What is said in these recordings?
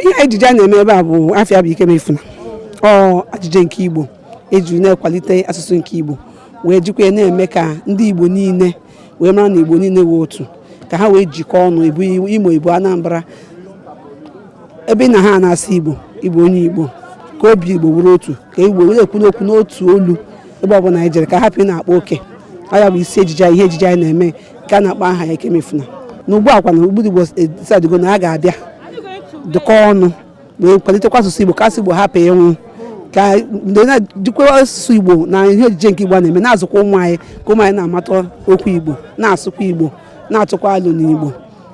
Ihe ejije a na-eme ebe a bụ afa ya bụ Ikemefuna. Ọ ejije nke Igbo eji na-akwalite asụsụ nke Igbo, wee jikwa ya na-eme ka ndị Igbo niile wee mara na Igbo niile wee otu, ka ha wee jikọọ ọnụ. Ebu Imo, Igbo, Anambra, ebe na ha na-asụ Igbo, Igbo onye Igbo, ka obi Igbo bụrụ otu, ka Igbo na-ekwu n'okwu n'otu olu ebe ọbụla anyị jere, ka hapụ ị na-akpa oke. Ọ ya bụ isi ejije anyị, ihe ejije anyị na-eme nke a na-akpọ aha ya Ikemefuna. Na ugbu a kwa na Ogbunigbo sadigo na a ga-abịa dịkọ ọnụ wee kwalitekwa asụsụ Igbo, ka asụsụ Igbo hapụ ịnwụ, ka ndị na-ejikwa asụsụ Igbo na ihe ejije nke Igbo a na-eme, na-azụkwa ụmụ anyị, ka ụmụ anyị na-amata okwu Igbo, na-asụkwa Igbo, na-atụkwa alụ n'Igbo.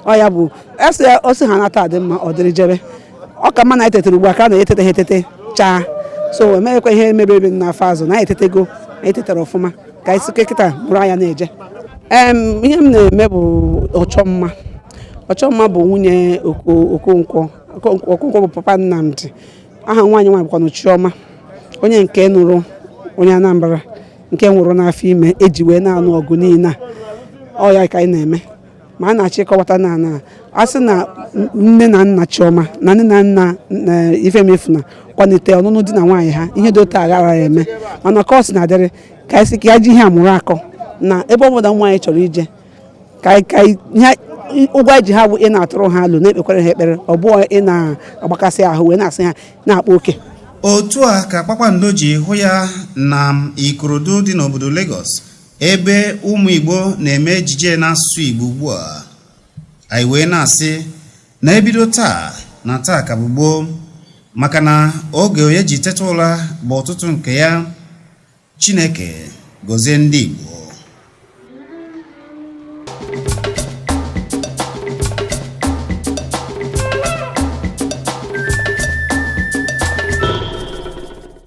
Ọ ya bụ esi osi ha nata adị mma, ọ dịrị jebe. Ọ ka mma na anyị tetere ugbu a ka a na-etete ha etete chaa so emeghịkwa ihe mebiri emebi n'afọ azụ na anyị etetego, anyị tetara ọfụma, ka anyị si kịta bụrụ anya na-eje. Ihe m na-eme bụ Ọchọmma. Ọchọmma bụ nwunye Okonkwo. Okonkwo bụ papa Nnamdi. Aha nwaanyị nwaanyị bụkwanụ Chiọma, onye nke nụrụ onye Anambra nke nwụrụ n'afọ ime eji wee na-anụ ọgụ niile a. Ọ ya ka anyị na-eme, ma a na-achọ ịkọwata na a sị na nne na nna Chiọma na nne na nna na Ifemefuna kwalite ọnụnụ di na nwaanyị ha, ihe dị otu aghara ya eme. Mana ka ọ sị na-adịrị, ka anyị sị ka ya ji ihe amụrụ akọ na ebe ọ bụla nwaanyị chọrọ ije, ka anyị ihe ụgwọ anyị ji ha bụ ị na-atụrụ ha alụ, na-ekpekwara ha ekpere, ọ bụghị ị na-agbakasị ahụ wee na-asị ha na-akpa oke. Otu a ka Kpakpando ji hụ ya na Ikorodu dị n'obodo Lagos, ebe ụmụ Igbo na-eme ejije n'asụsụ Igbo ugbu a. Anyị wee na-asị na ebido taa na taa ka bụ gboo, maka na oge onye ji teta ụra bụ ụtụtụ nke ya. Chineke gọzie ndị Igbo.